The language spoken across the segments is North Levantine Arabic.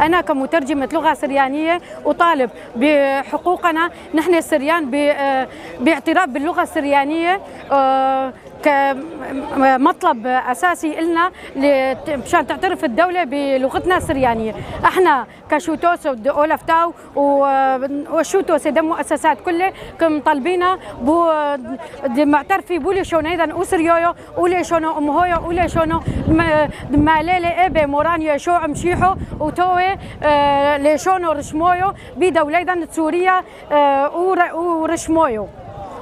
أنا كمترجمة لغة سريانية أطالب بحقوقنا نحن السريان باعتراف باللغة السريانية كمطلب أساسي لنا مشان تعترف الدولة بلغتنا السريانية. احنا كشوتوس أولافتاو وشوتوس دم مؤسسات كلها كم طالبينا بو معترفي بولي شونيدا أوسريويو أولي شونو أمهويو أولي شونو ماليلي إبي موران يشوع مشيحو وتوي ليشونو رشمويو بدوليدا سوريا ورشمويو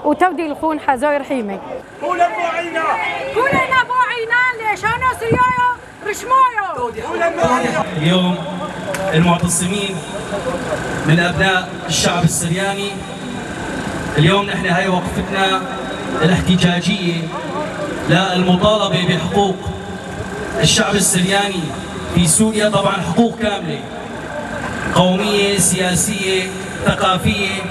وتودي الخون حزاير حيمي. كولا بوعينا كلنا بوعينا ليشانو سريايو رشمايو. اليوم المعتصمين من أبناء الشعب السرياني، اليوم نحن هاي وقفتنا الاحتجاجية للمطالبة بحقوق الشعب السرياني في سوريا، طبعا حقوق كاملة قومية سياسية ثقافية.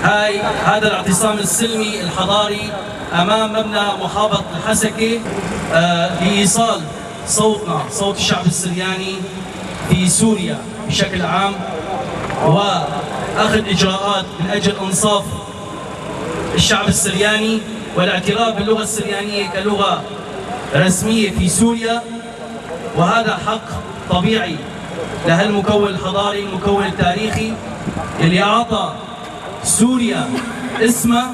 هاي هذا الاعتصام السلمي الحضاري امام مبنى محافظة الحسكه لايصال صوتنا، صوت الشعب السرياني في سوريا بشكل عام، واخذ اجراءات من اجل انصاف الشعب السرياني والاعتراف باللغة السريانية كلغة رسمية في سوريا، وهذا حق طبيعي لهالمكون الحضاري، المكون التاريخي اللي اعطى سوريا اسمها.